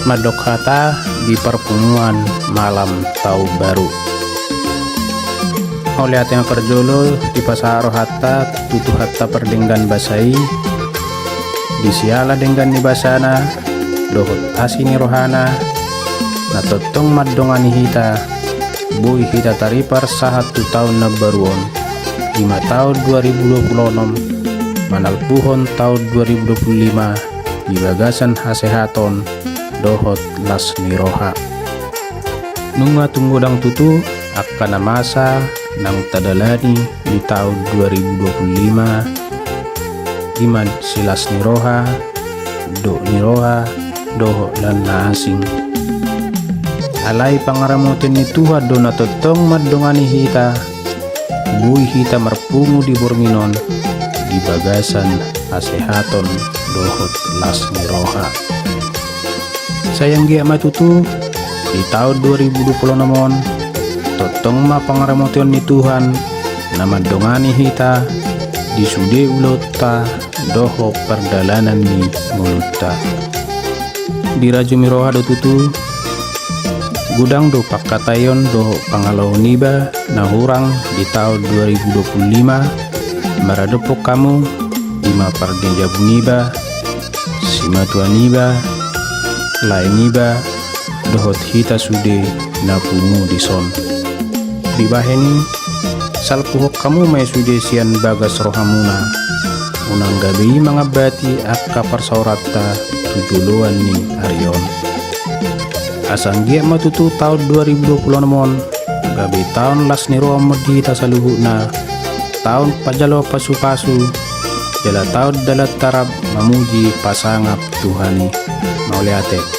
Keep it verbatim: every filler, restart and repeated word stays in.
mandok hata di parpunguan malam taon baru. Mauliate ma parjolo dipasahat rohanta tu Tuhanta pardenggan basa i, di siala denggan ni basana dohot asi ni rohana, na tongtong mandongani hita, boi hita taripar sahat tu taon na baru on, i ma taon dua ribu dua puluh onom, manalpuhon taon dua ribu dua puluh lima di bagasan hasehaton dohot las ni roha. Nunga tung godang tutu angka na masa naung tadalani di taon dua ribu dua puluh lima, i ma silas ni roha, dok ni roha, dohot lan na asing. Alai pangaramotion ni Tuhan do na tongtong mandongani hita, boi hita marpungu di borngin on di bagasan hasehaton dohot las ni roha. Sai anggiat ma tutu di taon dua ribu dua puluh onom on, tongtong ma pangaramotion ni Tuhan na mandongani hita di sude ulaonta dohot pardalanan ni ngolunta. Dirajumi roha do tutu, godang do pangkataion dohot pangalaho niba na hurang di taon dua ribu dua puluh lima, maradophon hamu, i ma parjabu niba, simatua niba, lae niba, dohot hita sude na pungu dison. Dibahen i, salpuhon hamu ma i sude sian bagas rohamuna, unang gabe i mangambati angka parsaoranta tu joloan ni ari on. Asa anggiat ma tutu taon dua ribu dua puluh onom on gabe taon las ni roha ma di hita saluhutna, taon pajalo pasupasu, jala taon dalan tarap mamuji pasangap Tuhan i. Mauliate.